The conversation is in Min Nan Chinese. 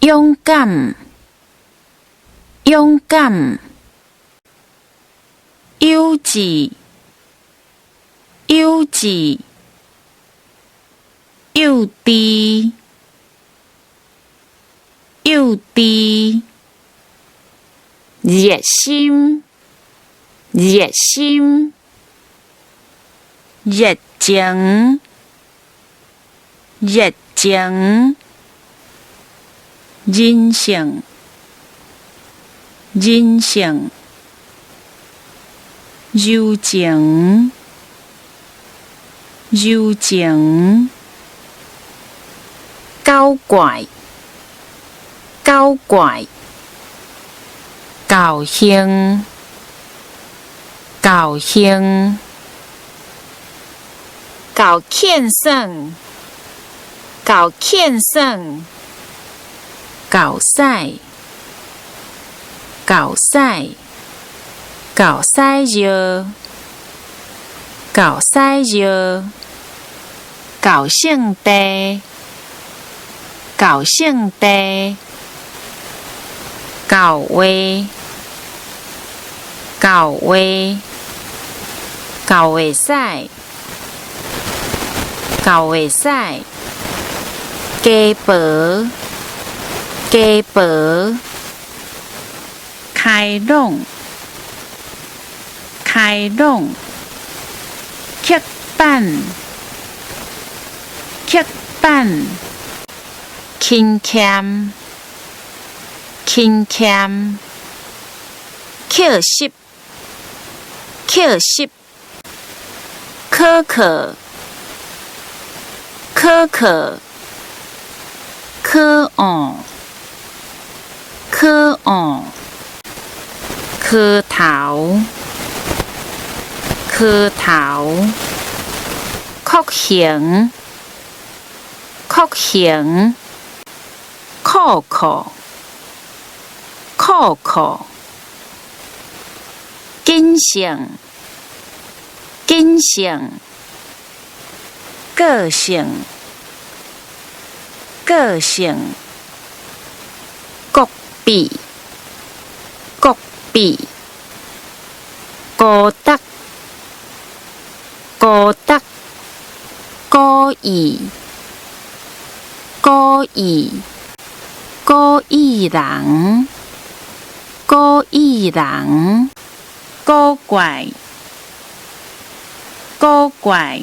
勇敢，勇敢，幼稚，幼稚，幼稚，幼稚，熱心，熱心，熱情，熱情，人性，人性，柔情，柔情，搞怪，搞怪，高興，高興，𠢕勸耍，𠢕勸耍，𠢕屎，𠢕屎，𠢕屎尿，𠢕屎尿，𠢕聖地，𠢕聖地，𠢕話，𠢕話，𠢕會使，𠢕會使，雞婆，雞婆，開朗，開朗，刻板，刻板，勤儉，勤儉，抾拾，抾拾，可可，可可，可惡，可惡，蝌頭，蝌頭，酷刑，酷刑，酷酷，酷酷，謹慎，謹慎，個性，個性，國幣，國幣，孤獨，孤獨，故意，故意，故意人，故意人，古怪，古怪。